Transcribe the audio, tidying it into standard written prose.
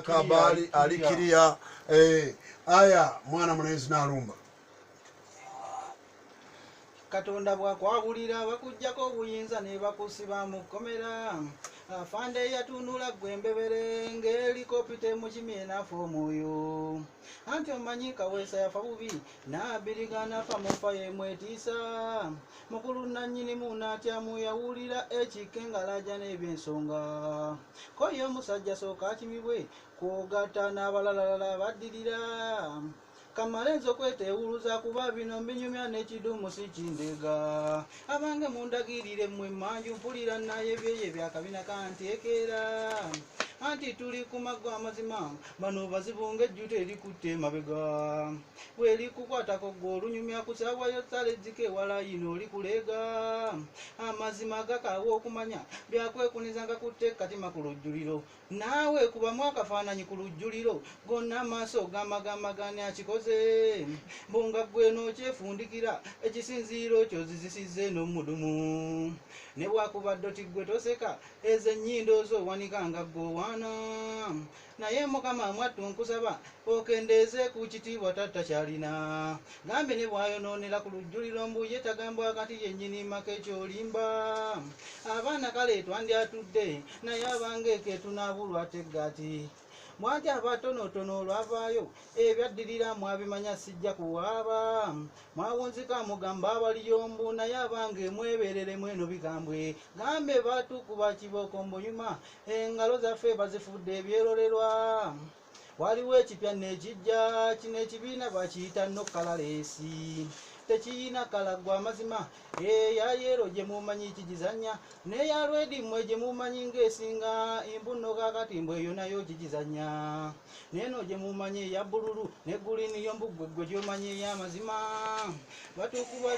Kabali ali kiriya. Aya mwana mulenzi n'alumba. Katonda bwakwabulira bakujjako obuyinza ne bakusiba mu kkomera. Afande yatunula gwe embebere ng'elikopite mu kimye n'afa omwoyo. Anti omanyi Kaweesa yafa bubi n'abiriga n'afa mufa yemwetiisa. Mukulu nannyinimu n'atyamu yawulira ekikke ng'alaja n'ebyensonga. Ko ye omusajja sooka akimibwe kwogatta n'abalalalala baddirira. Kamale nze okweteewuluza kuba bino mbinyumya n'ekidumu si kindega. Abange mundagirire mmwe mmanju mpulira naye byeye byakabina kanteekera. Anti tuli ku maggwa amazima bano bazibu ng'ejjuta erikutte emabega. Bw'erikukwatako ggwe olunyumya ku ssaawa yo ssala ejjiko ewala yino olikuleega. Amazima gakaawa okumanya byakwekuniza nga kutte katima ku lujjuliro. Naawe kubamu akafaananyi ku lujjuliro gonna amaaso gamagamba akikoze. Mbunga ggwe n'okyefundikira ekisinziiro ky'ozizisizza eno mudumu. Ne bwakubadde oti ggwe toseka ezo ennyindo z'owanika nga ggwe owaana. Naye Mukama mwattu nkusaba okendeeze ku kitiibwa tatta kyalina. Gambe ne bw'ayonoonera ku lujjuliro mbu ye tagambwa kati yennyini maka ekyolimba. Abaana kale twandyatudde naye abange ke tunaabulwa teggaati. Bw'ati abatonotono olwavaayo ebyaddirira mwabimanya sijja kuwaaba. Mwawunzika mugamba abaliyo mbu naye abange mwebereremu eno bikambwe. Gambe batukuba kibooko mbunyuma engalo zaffe bazifudde ebyerolerwa. Waliwo ekipya n'ekijja kino ekibiina bakiyita nokkalaleesi. Tekiyina kalagwa amazima eya yero gye mumanyi kigizannya n'eya lwedi mmwe gye mumanyi ng'esinga embu nno kaakati mbwe eyo nayo gigizannya. N'eno gye mumanyi eya bbululu ne gulini yo mbu ggwe gy'omanyi ey'amazima. Batukuba